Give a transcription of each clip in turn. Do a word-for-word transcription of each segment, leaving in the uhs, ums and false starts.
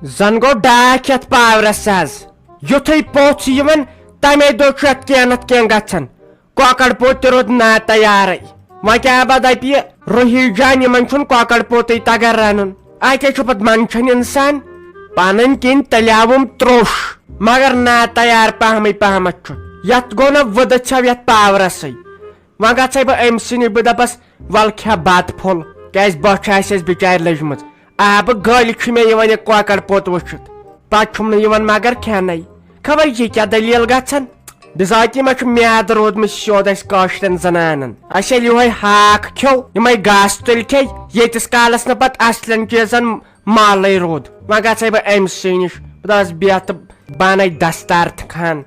زن گوٚو ڈاکھ یتھ پاورس آز۔ یُتھُے پوٚژھ چھُ یِوان، تمے دۄہ چھُ اتھ کینٛہہ نتہٕ کینٛہہ گژھان۔ کۄکر پوٚت تہِ روٗد ناتیارٕے۔ وۄنۍ کیٛاہ بہ دپہِ روحی جان، یِمن چھُنہٕ کۄکر پوٚتُے تگان رنُن۔ اتہِ چھُ پتہٕ منٛدچھان انسان۔ پنٕنۍ کِنۍ تلیاوُم تروٚش، مگر ناتیار پہمٕے پہمتھ چھُ۔ یتھ گوٚو نہ وُدٕ ژھٮ۪و یتھ پاورسٕے۔ وۄنۍ گژھے بہٕ أمۍ سٕے نِش، بہٕ دپس، ول کھےٚ بتہٕ پھوٚل، کیازِ بۄچھِ آسٮ۪س بچارِ لٔجمٕژ۔ آبہٕ گٲلۍ چھُ مےٚ یِوان یہِ کۄکر پوٚت وٕچھِتھ۔ پتہٕ چھُم نہٕ یِوان مگر کھٮ۪نَے۔ خبر یہِ کیٛاہ دٔلیٖل گژھان؟ بِذٲتی ما چھُ میادٕ روٗدمُت سیوٚد اَسہِ کٲشرٮ۪ن زنانن؟ اَسہِ ییٚلہِ یِہوٚے ہاکھ کھیوٚو، یِمَے گاسہٕ تُلۍ کھے، ییٖتِس کالس نہٕ پتہٕ اصلٮ۪ن چیٖزن مالٕے روٗد۔ وۄنۍ گژھے بہٕ أمۍ سٕے نِش، بہٕ دَپس بیٚہہ تہٕ بہٕ اَنَے دستار تہٕ کھان۔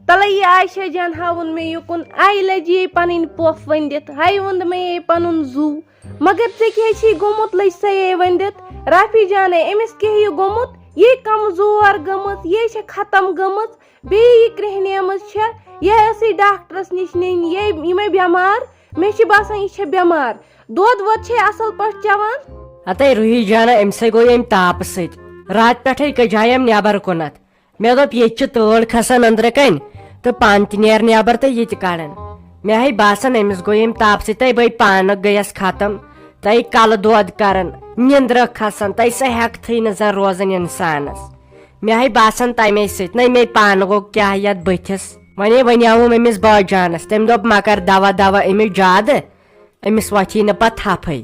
تلے یہِ عائشہ جان ہاوُن مےٚ یُکُن، آیہِ لجے پنٕنۍ پۄپھ ؤنٛدِتھ، ہاے ووٚند مےٚ یے پنُن زُو۔ مگر ژےٚ کیٛاہ چھے گوٚمُت لٔج سَے یے ؤنٛدِتھ؟ رافی جانے، أمِس کیٛاہ یہِ گوٚمُت؟ یے کمزور گٔمٕژ، یے چھےٚ ختم گٔمٕژ، بیٚیہِ یہِ کرٛیٚہنیمٕژ چھےٚ، یے ٲسٕے ڈاکٹرس نِش نِنۍ، یے یِمے بٮ۪مار، مےٚ چھِ باسان یہِ چھےٚ بٮ۪مار۔ دۄد وۄد چھے اصل پٲٹھۍ چٮ۪وان؟ ہتے روحی جانا، أمۍ سٕے گوٚو ییٚمہِ تاپہٕ سۭتۍ۔ راتہٕ پٮ۪ٹھے کٔجایَم نٮ۪بر کُنتھ۔ مےٚ دوٚپ، ییٚتہِ چھِ تۭر کھسان أنٛدرٕ کنۍ تہٕ پانہٕ تہِ نیرٕ نٮ۪بر تہٕ یہِ تہِ کڑن۔ مےٚ ہے باسان، أمِس گوٚو ییٚمہِ تاپہٕ سۭتۍ، تَے بٔے پانہٕ گٔیَس ختم، تَے کلہٕ دود کران، نِندرٕ کھسان، تَے سۄ ہٮ۪کتھٕے نہٕ زن روزان انسانس۔ مےٚ ہے باسان، تَمے سۭتۍ نَے مےٚ پانہٕ گوٚو کیٛاہ یتھ بٕتھِس۔ وۄنۍ ہے ونیاوُم أمِس باجانس، تٔمۍ دوٚپ، مہ کر دوا دوا أمِس زیادٕ، أمِس وۄتھی نہٕ پتہٕ تھپھٕے۔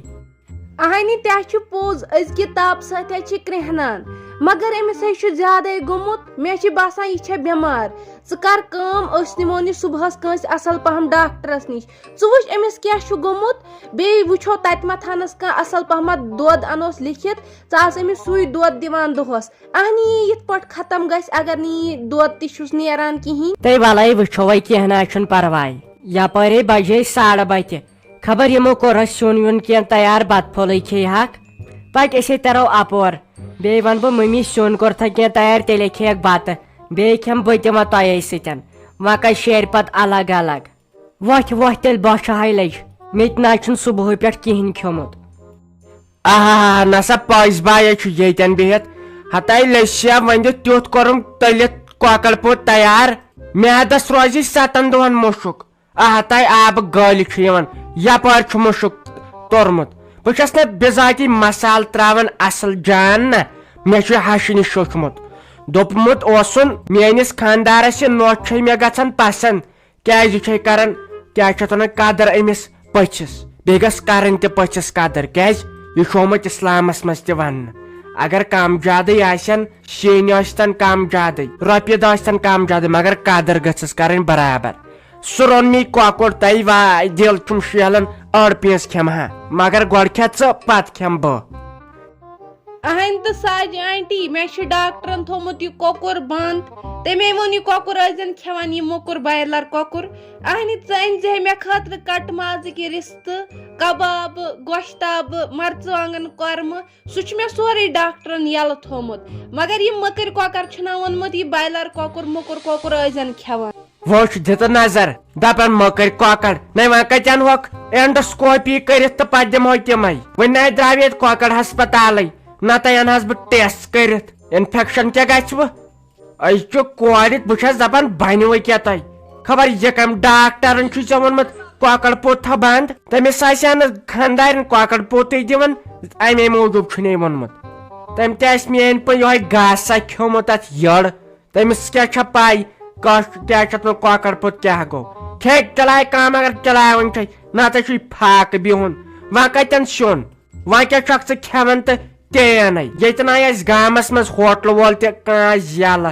اہنہِ تہِ چھُ پوٚز، أزکہِ تاپہٕ سۭتۍ حظ چھِ کرٛیٚہنان، مگر أمِس حظ چھُ زیادَے گوٚمُت۔ مےٚ چھِ باسان، یہِ چھےٚ بٮ۪مار۔ ژٕ کر کٲم، أسۍ نِمون یہِ صُبحَس کٲنٛسہِ اَصٕل پَہَم ڈاکٹرَس نِش۔ ژٕ وٕچھ، أمِس کیٛاہ چھُ گوٚمُت، بیٚیہِ وٕچھو تَتہِ ما تھانَس کانٛہہ اَصٕل پَہمَتھ دۄد اَنوس لیکھِتھ۔ ژٕ آس أمِس سُے دۄد دِوان دۄہَس۔ اہنہِ، یہِ یِتھ پٲٹھۍ ختم گژھِ، اگر نہٕ یہِ دۄد تہِ چھُس نیران کِہیٖنۍ۔ تَے وَلَے وٕچھو وۄنۍ، کینٛہہ نہ چھُنہٕ پَرواے۔ یَپٲرۍ ہے بَجے ساڑٕ بَتہِ۔ خبر یِمو کوٚرہا سیُن ویُن کینٛہہ تیار، بتہٕ پھوٚلٕے کھیٚیہِ ہاکھ۔ پتہٕ أسے ترو اپور۔ بیٚیہِ ونہٕ بہٕ مٔمی سیُن کوٚرتھا کینٛہہ تیار، تیٚلے کھیٚیکھ بتہٕ۔ بیٚیہِ کھٮ۪مہٕ بہٕ تہِ وۄنۍ تۄہے سۭتۍ۔ وۄنۍ کتہِ شیرِ پتہٕ الگ الگ۔ وۄتھ وۄتھ تیٚلہِ، بۄچھِ ہاے لٔج۔ مےٚ تہِ نہ حظ چھُنہٕ صبحٲے پٮ۪ٹھ کِہیٖنۍ کھیوٚمُت۔ آہا، نسا پٔزۍ باے چھُ ییٚتٮ۪ن بِہِتھ۔ ہتاے لٔسیا وۄنۍ دیُت تیُتھ کوٚرُم تٔلِتھ کۄکر پوٚت تیار۔ میادس روزِ ستن دۄہن مُشُک۔ آ، تۄہہِ آبہٕ گٲلۍ چھُ یِوان، یپٲرۍ چھُ مُشُک توٚرمُت۔ بہٕ چھَس نہٕ بِذٲتی مسالہٕ ترٛاوان اصل جان نہ، مےٚ چھُ ہشہِ نِش شوٗشمُت۔ دوٚپمُت اوسُن میٲنِس خانٛدارس، یہِ نوٚٹ چھے مےٚ گژھان پسنٛد، کیازِ یہِ چھے کران، کیٛاہ چھِ اتھ ونان، قدر أمِس پٔژھِس۔ بیٚیہِ گژھِ کرٕنۍ تہِ پٔژھِس قدر، کیازِ یہِ چھُ آمُت اسلامس منٛز تہِ وننہٕ۔ اگر کم زیادٕے آسن، شیٖنۍ ٲسۍتن کم زیادٕے، رۄپیہِ دہ ٲسۍتن کم زیادٕے، مگر قدر گٔژھٕس کرٕنۍ برابر۔ سُہ روٚن مےٚ کۄکُر تَے، واے دِل چھُم شیلان، أڑ پیٖنٛژ کھٮ۪مہٕ ہا، مگر گۄڈٕ کھےٚ ژٕ، پتہٕ کھٮ۪مہٕ بہٕ۔ اہنہِ تہٕ ساجہِ آنٹی، مےٚ چھُ ڈاکٹرن تھوٚومُت یہِ کۄکُر بنٛد۔ تٔمۍ ووٚن، یہِ کۄکُر ٲسۍزٮ۪ن کھٮ۪وان، یہِ موٚکُر بایلر کۄکُر۔ اہنہِ، ژٕ أنۍ زِ ہے مےٚ خٲطرٕ کٹہٕ مازٕکۍ رِستہٕ، کبابہٕ، گۄشتابہٕ، مرژٕوانٛگن کۄرمہٕ۔ سُہ چھُ مےٚ سورُے ڈاکٹرن یَلہٕ تھوٚومُت، مگر یہِ مٔکٕرۍ کۄکر چھُنہ ووٚنمُت، یہِ بایلر کۄکُر، موٚکُر کۄکُر ٲسۍزٮ۪ن کھٮ۪وان۔ وٕچھ دِتہٕ نظر، دپان مٔکٕرۍ کۄکر، نَے وۄنۍ کتٮ۪ن ہۄکھ endoscopy کٔرِتھ تہٕ پتہٕ دِمہو تِمے۔ وۄنۍ نَے درٛاو ییٚتہِ کۄکر ہسپتالٕے، نتہٕ انہٕ ہس بہٕ test کٔرِتھ، infection کیٛاہ گژھِ وٕ؟ أزچہِ کورِ، بہٕ چھَس دَپان، بَنہِ وۄنۍ کیٛاہ تۄہہِ؟ خبر یہِ کَمہِ ڈاکٹرن چھُ ژےٚ ووٚنمُت کۄکر پوٚت تھاو بنٛد؟ تٔمِس آسہِ ہا نہٕ خانٛدارٮ۪ن کۄکر پوٚتُے دِوان، اَمے موٗجوٗب چھُنہٕ یہِ ووٚنمُت۔ تٔمۍ تہِ آسہِ میٛٲنۍ پٲٹھۍ یِہوٚے گاسا کھیوٚمُت اَتھ یٔڑ۔ تٔمِس کیٛاہ چھےٚ پَے، کۄس، کیٛاہ چھِ اَتھ وَنان، کۄکر پوٚت کیٛاہ گوٚو؟ کھے چلاے کٲم اگر چلاوٕنۍ چھے، نَتہٕ چھُے فاقہٕ بِہُن۔ وۄنۍ کَتٮ۪ن سیُن؟ وۄنۍ کیٛاہ چھُکھ ژٕ کھٮ۪وان تہٕ ٹینَے؟ ییٚتہِ نَے اَسہِ گامَس منٛز ہوٹلہٕ وول تہِ کانٛہہ یَلہٕ۔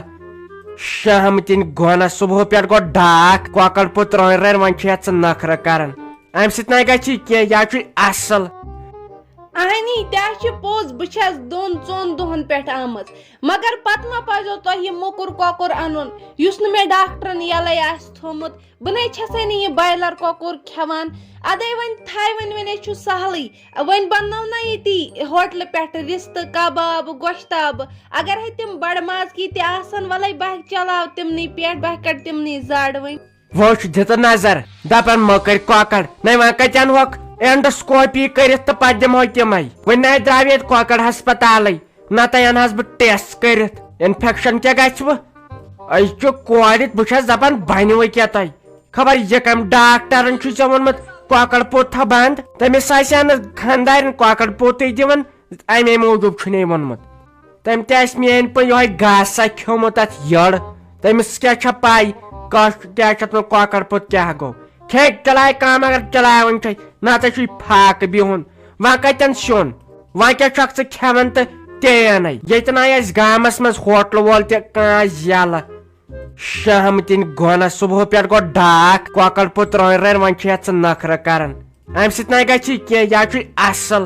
شہمتٕنۍ گۄنہ، صُبحہٕ پٮ۪ٹھ گوٚو ڈاکھ، کۄکر پوٚت رٲنۍ رٲنۍ، وۄنۍ چھُ یَتھ ژٕ نخرٕ کران۔ اَمہِ سۭتۍ نَے گژھی کینٛہہ، یہِ ہا چھُے اَصٕل۔ اہنی، تہِ ہا چھِ پوٚز، بہٕ چھَس دۄن ژۄن دۄہَن پٮ۪ٹھ آمٕژ، مگر پَتہٕ ما پَزیو تۄہہِ یہِ موٚکُر کۄکُر اَنُن، یُس نہٕ مےٚ ڈاکٹرَن یَلَے آسہِ تھوٚومُت؟ بہٕ نے چھسے نہٕ یہِ بایلر کۄکُر کھٮ۪وان۔ ادے وۄنۍ تھایہِ وۄنۍ، وۄنۍ چھُ سہلٕے۔ وۄنۍ بننو نہ ییٚتی ہوٹلہٕ پٮ۪ٹھٕ رِستہٕ، کباب، گۄشتابہٕ۔ اگر ہے تِم بڑٕ ماز کی تہِ آسن، وَلَے بہٕ چلاو تِمنٕے پٮ۪ٹھ، بہٕ کَڑٕ تِمنٕے زاڑٕ وۄنۍ۔ وٕچھ دِتہٕ نظر، دپان مٔکٕرۍ کۄکر۔ نَے وۄنۍ کتٮ۪ن ہۄکھ endoscopy کٔرِتھ تہٕ پتہٕ دِمہو تِمے۔ وۄنۍ نَے درٛاو ییٚتہِ کۄکر ہسپتالٕے۔ نتہٕ انہٕ حظ بہٕ ٹیسٹ کٔرِتھ، انفیکشن کیٛاہ گژھِ وٕ؟ أزچہِ کورِ، بہٕ چھَس دپان، بنہِ وٕ کیٛاہ تۄہہِ؟ خبر یہِ کمہِ ڈاکٹرن چھُ ژےٚ ووٚنمُت کۄکر پوٚت تھاو بند؟ تٔمِس آسہِ ہا نہٕ خانٛدارٮ۪ن کۄکر پوٚتُے دِوان، امے موٗجوٗب چھُنہٕ أمۍ ووٚنمُت۔ تٔمۍ تہِ آسہِ میٲنۍ پٲٹھۍ یِہوٚے گاسا کھیوٚمُت اتھ یٔڑ۔ تٔمِس کیٛاہ چھےٚ پَے، کۄس، کیٛاہ چھِ اَتھ وَنان، کۄکَر پوٚت کیٛاہ گوٚو؟ کھے چلاے کٲم اگر چلاوٕنۍ چھے، نَتہٕ چھُے فاقہٕ بِہُن۔ وۄنۍ کَتٮ۪ن سیُن؟ وۄنۍ کیٛاہ چھَکھ ژٕ کھٮ۪وان تہٕ تے اَنَے؟ ییٚتہِ نَے اَسہِ گامَس منٛز ہوٹلہٕ وول تہِ کانٛہہ یَلہٕ۔ شہمتٕنۍ گۄنہ، صُبحہٕ پٮ۪ٹھ گوٚو ڈاکھ، کۄکَر پوٚت رٲنۍ رٲنۍ، وۄنۍ چھِ یَتھ ژٕ نَکھرٕ کَران۔ اَمہِ سۭتۍ نَے گژھی کینٛہہ، یا چھُے اَصٕل۔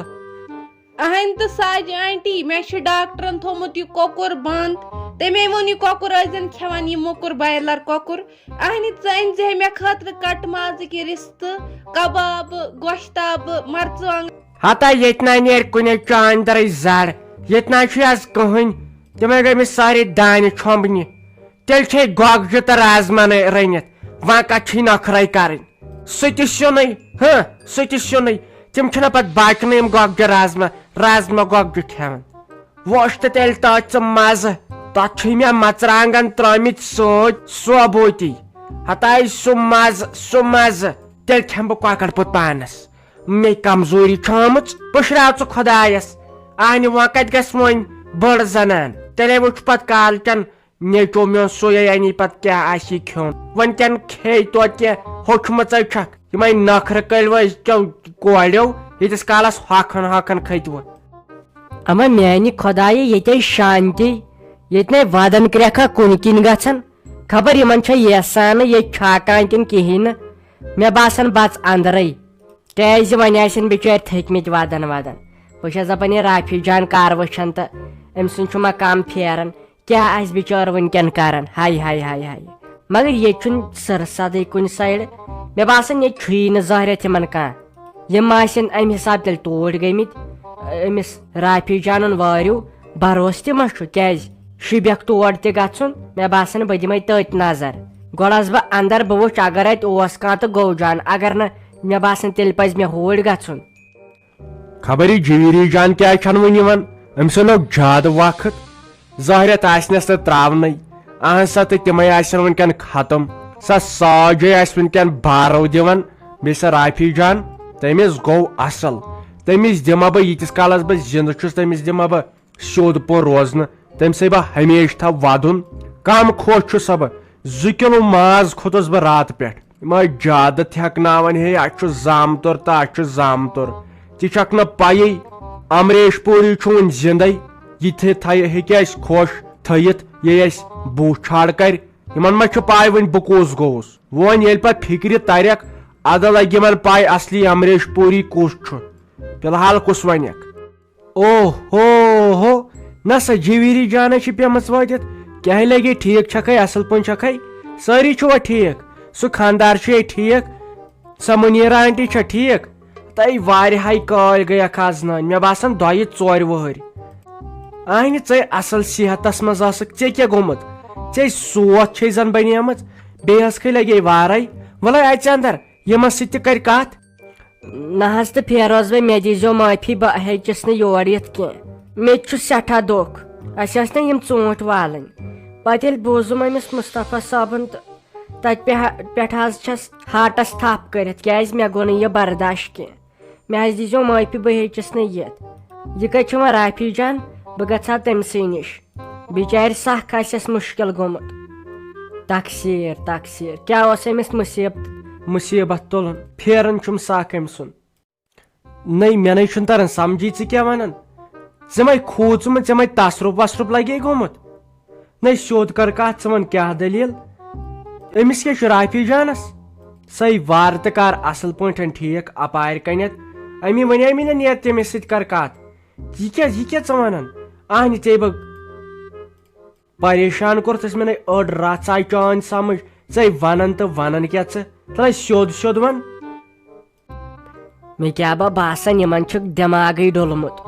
اہنہِ تہٕ ساجہِ آنٹی، مےٚ چھُ ڈاکٹرن تھوٚومُت یہِ کۄکُر بند۔ تٔمۍ ووٚن، یہِ کۄکُر ٲسۍزٮ۪ن کھٮ۪وان، یہِ موٚکُر بایلر کۄکُر۔ اہنہِ، ژٕ أنۍ زِ مےٚ خٲطرٕ کٹہٕ مازٕکۍ رِستہٕ، کبابہٕ، گۄشتابہٕ، مرژٕوانٛگن۔ ہتا ییٚتہِ نہ نیرِ کُنے چانہِ دَرٕے زَر، ییٚتہِ نہ چھُے از کٕہٕنۍ۔ تِمے گٔمٕتۍ سارے دانہِ چھۄمبنہِ۔ تیٚلہِ چھے گۄگجہِ تہٕ رازما نے رٔنِتھ، وۄنۍ کتھ چھُے نخرے کرٕنۍ؟ سُہ تہِ سیُنٕے، ہہ، سُہ تہِ سیُنٕے۔ تِم چھِنہ پتہٕ بچنٕے یِم گۄگجہِ رازما، رازما گۄگجہِ کھٮ۪وان۔ وۄچھ تہٕ تیٚلہِ تتھ ژٕ مزٕ، تتھ چھُے مےٚ مرژٕوانٛگن ترٲمٕتۍ سۭتۍ سوبوتی۔ ہتاے سُہ مزٕ، سُہ مزٕ۔ تیٚلہِ کھٮ۪مہٕ بہٕ کۄکر پوٚت پانس۔ مےٚ کمزوری چھِ آمٕژ، پُشراو ژٕ خۄدایس۔ اہنہِ وۄنۍ کتہِ گژھِ وۄنۍ بٔڑ زنان؟ تیٚلے وٕچھ پتہٕ کالچن نیٚچو میون سُے اَنی پتہٕ کیٛاہ آسی کھیوٚن۔ وۄنۍ کٮ۪ن کھے توتہِ کینٛہہ ہوٚچھمٕژے چھکھ۔ یِمے نخرٕ کٔلۍ وٲلۍ کیو کورٮ۪و ییٖتِس کالس ہۄکھان ہۄکھان کھٔتۍ وٕ۔ اما میانہِ خۄدایہِ، ییٚتے شانتی، ییٚتہِ نے ودن کرٛٮ۪کھا کُنہِ کِنۍ گژھن۔ خبر یِمن چھا یژھان ییٚتہِ چھاکان کِنہٕ کِہیٖنۍ نہٕ۔ مےٚ باسان بژ اندرے۔ کیازِ وۄنۍ آسن بِچٲرۍ تھٔکۍ مٕتۍ ودان ودان۔ بہٕ چھس دپان، یہِ رافی جان کر وٕچھن تہٕ أمۍ سُنٛد چھُ مقام پھیران۔ کیٛاہ آسہِ بِچٲر وٕنکٮ۪ن کران؟ ہاے، ہاے، ہاے، ہاے۔ مگر ییٚتہِ چھُنہٕ سٕرٕ صدٕے کُنہِ سایڈٕ۔ مےٚ باسان، ییٚتہِ چھُیی نہٕ ظٲہرہ تِمن کانٛہہ۔ یِم آسن امہِ حساب تیٚلہِ توٗرۍ گٔمٕتۍ۔ أمِس رافی جانُن وٲرِو بھروسہٕ تہِ ما چھُ؟ کیازِ شِبیکھ تور تہِ گژھُن؟ مےٚ باسان، بہٕ دِمے تٔتۍ نظر۔ گۄڈٕ آس بہٕ اندر، بہٕ وٕچھ، اگر اتہِ اوس کانٛہہ تہٕ گوٚو جان، اگر نہٕ، مےٚ باسان، تیٚلہِ پزِ مےٚ ہوٗرۍ گژھُن۔ خبر یہِ جویری جان کیٛازِ چھَنہٕ وٕنہِ یِوان؟ أمۍ سُنٛد لوٚگ زیادٕ وقت۔ ظٲہرِیت آسنَس تہٕ ترٛاونَے۔ اہن سا، تہٕ تِمَے آسن وٕنکٮ۪ن ختم۔ سۄ ساجے آسہِ وٕنکٮ۪ن بارو دِوان۔ بیٚیہِ سۄ رافی جان، تٔمِس گوٚو اَصٕل۔ تٔمِس دِمہٕ بہٕ، ییٖتِس کالَس بہٕ زِندٕ چھُس، تٔمِس دِمہٕ بہٕ سیوٚد پٲٹھۍ روزنہٕ۔ تٔمۍ سٕے بہٕ ہمیشہِ تھاو وَدُن۔ کَم خۄش چھُسا بہٕ؟ زٕ کِلوٗ ماز کھوٚتُس بہٕ راتہٕ پٮ۪ٹھ۔ یِم ٲسۍ زیادٕ تھٮ۪کناوان، ہے، اَسہِ چھُ زامتُر تہٕ اَسہِ چھُ زامتُر۔ ژےٚ چھَکھ نہٕ پَیی، امریش پوٗری چھُ وُنہِ زِندَے۔ یہِ تہِ تھایہِ، ہیٚکہِ اَسہِ خۄش تھٲیِتھ، یہِ اَسہِ بوٗ چھاڑ کَرِ۔ یِمَن ما چھِ پَے وۄنۍ بہٕ کُس گوٚوُس؟ وۄنۍ ییٚلہِ پَتہٕ فِکرِ تَرٮ۪کھ، اَدٕ لَگہِ یِمَن پَے، اَصلی امریش پوٗری کُس چھُ۔ فی الحال کُس وَنٮ۪کھ؟ او ہو ہو، نہ سا جویری جانہ چھِ پیمٕژ وٲتِتھ۔ کیٛاہ لگے، ٹھیٖک چھکھے، اصل پٲٹھۍ چھکھے؟ سٲری چھِوا ٹھیٖک؟ سُہ خاندار چھُ یے ٹھیٖک؟ سۄ مُنیٖرا آنٹی چھا ٹھیٖک؟ تۄہہِ واریاہے کٲلۍ گٔیکھ آز نہٕ، مےٚ باسان دۄیہِ ژورِ وٕہٕرۍ۔ اہنہِ، ژے اصل صحتس منٛز ٲسٕکھ، ژےٚ کیٛاہ گوٚمُت؟ ژے سوتھ چھے زن بنیمٕژ، بیٚیہِ ٲسکھے لگے وارے۔ وَلے اَژِ اندر، یِمن سۭتۍ تہِ کرِ کتھ۔ نہ حظ تہٕ فیروز بھائی، مےٚ دیٖزیو معٲفی، بہٕ ہیٚچِس نہٕ یور یِتھ کینٛہہ۔ مےٚ تہِ چھُ سٮ۪ٹھاہ دُکھ۔ اَسہِ ٲسۍ نہ یِم ژوٗنٛٹھۍ والٕنۍ۔ پتہٕ ییٚلہِ بوٗزُم أمِس مصطفیٰ صٲبُن تہٕ تَتہِ پٮ۪ٹھ، پٮ۪ٹھ حظ چھَس ہارٹَس تھپھ کٔرِتھ، کیٛازِ مےٚ گوٚو نہٕ یہِ برداش کینٛہہ۔ مےٚ حظ دیٖزیو معٲفی، بہٕ ہیٚچِس نہٕ یِتھ۔ یہِ کَتہِ چھِ وۄنۍ رافی جان؟ بہٕ گژھٕ ہا تٔمۍ سٕے نِش۔ بِچارِ سخ آسٮ۪س مُشکِل گوٚمُت۔ تقصیٖر، تقصیٖر۔ کیٛاہ اوس أمِس مُصیٖبت؟ مُصیٖبت تُلُن۔ پھیران چھُم سخ أمۍ سُنٛد۔ نٔے، مےٚ نَے چھُنہٕ تَران سَمجھی، ژٕ کیٛاہ وَنان؟ ژےٚ مَے کھوٗژمُت، ژےٚ مَے تصرُف وصرُف لَگے گوٚمُت؟ نٔے، سیوٚد کَر کَتھ، ژٕ وَن کیٛاہ دٔلیٖل؟ أمِس کیٛاہ چھُ رافی جانَس؟ سۄے وارٕ تہٕ کَر اَصٕل پٲٹھۍ ٹھیٖک اَپارِ کَنٮ۪تھ۔ أمی وَنے مےٚ نہ، نیر تٔمِس سۭتۍ کَر کَتھ۔ یہِ کیٛاہ، یہِ کیٛاہ ژٕ وَنان؟ اَہنہِ ژےٚ بہٕ پریشان کوٚرتھس، مےٚ نَے أڑ رژھ آیہِ چٲنۍ سمجھ۔ ژے ونان تہٕ ونان کیٛاہ ژٕ؟ تلے سیوٚد سیوٚد ون۔ مےٚ کیٛاہ با باسان، یِمن چھُ دٮ۪ماغٕے ڈوٚلمُت۔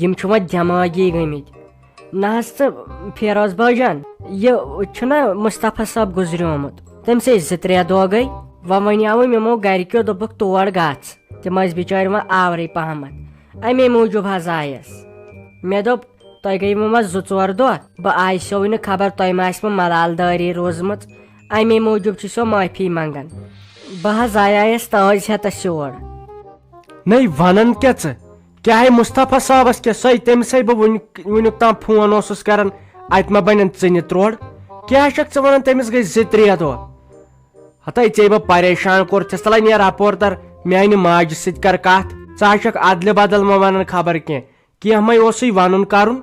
یِم چھِ وۄنۍ دٮ۪ماغی گٔمٕتۍ۔ نہ حظ ژٕ فیروز بٲجان، یہِ چھُنہ مصطفیٰ صٲب گُزریومُت؟ تٔمۍ سٕے زٕ ترٛےٚ دۄہ گٔے۔ وۄنۍ ونیاوُم یِمو گرِکیو، دوٚپُکھ تور گژھ۔ تِم ٲسۍ بِچٲرۍ وۄنۍ آورٕے پہمتھ۔ امے موٗجوٗب حظ آیس۔ مےٚ دوٚپ، تۄہہِ گٔیوٕ وۄنۍ زٕ ژور دۄہ، بہٕ آیسیوٕے نہٕ خبر، تۄہہِ ما آسِوٕ ملالدٲری روٗزمٕژ، اَمے موٗجوٗب چھُسو معٲفی منٛگان۔ بہٕ حظ آیایس تٲج ہٮ۪تس یور۔ نٔے ونان کیٛاہ ژٕ؟ کیٛاہ ہے مصطفیٰ صٲبس کیٛاہ؟ سۄے تٔمِسے بہٕ وُنیُک وُنیُک تام فون اوسُس کران، اتہِ ما بنن ژٕنہِ تروڑ؟ کیٛاہ چھکھ ژٕ ونان؟ تٔمِس گٔے زٕ ترٛےٚ دۄہ۔ ہتے ژے بہٕ پریشان کوٚرتھس، تلے نیر اپور تر، میانہِ ماجہِ سۭتۍ کر کتھ۔ ژٕ ہا چھکھ ادلہِ بدل ما ونان خبر کینٛہہ، کینٛہہ مے اوسُے ونُن کرُن۔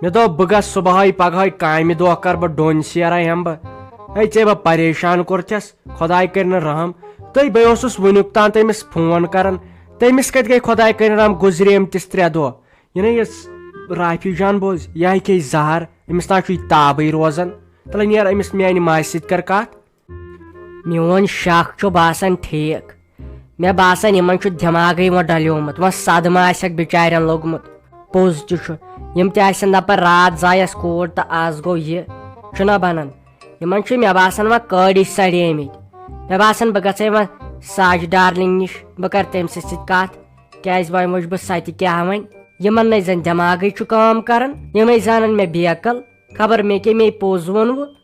مےٚ دوٚپ بہٕ گژھٕ صبحٲے پگہٲے کامہِ دۄہ کر بہٕ ڈوٚنۍ سیرا ہٮ۪مہٕ بہٕ۔ ہے ژے بہٕ پریشان کوٚرتھس، خۄداے کٔرِنہٕ رحم۔ تہٕ بہٕ اوسُس وُنیُک تام تٔمِس فون کران، تٔمِس کتہِ گٔے خۄداے کٔرِنہٕ رحم، گُزرے أمۍ تِس ترٛےٚ دۄہ۔ یہِ نہ یُس رافی جان بوز، یہِ ہا کھیٚیہِ زہر، أمِس نہ چھُ یہِ تابٕے روزان۔ تلے نیر أمِس میانہِ ماجہِ سۭتۍ کر کتھ۔ میون شک چھُ باسان ٹھیٖک۔ مےٚ باسان، یِمن چھُ دٮ۪ماغٕے وۄنۍ ڈلیومُت، وۄنۍ صدمہٕ آسٮ۪کھ بِچارٮ۪ن لوٚگمُت۔ پوٚز تہِ چھُ، یِم تہِ آسن دپان، راتھ زایس کوٗر تہٕ از گوٚو یہِ، چھُنہ بنان۔ یِمن چھُ، مےٚ باسان، وۄنۍ کٲڑۍ سڑیمٕتۍ۔ مےٚ باسان، بہٕ گژھے وۄنۍ ساجہِ ڈارلنگ نِش، بہٕ کرٕ تٔمۍ سٕے سۭتۍ کتھ، کیازِ وۄنۍ وٕچھ بہٕ سۄ تہِ کیٛاہ وۄنۍ۔ یِمن نَے زن دٮ۪ماغٕے چھُ کٲم کران، یِمے زانن مےٚ بیقل۔ خبر مےٚ کیٛاہ مے پوٚز ووٚنوٕ،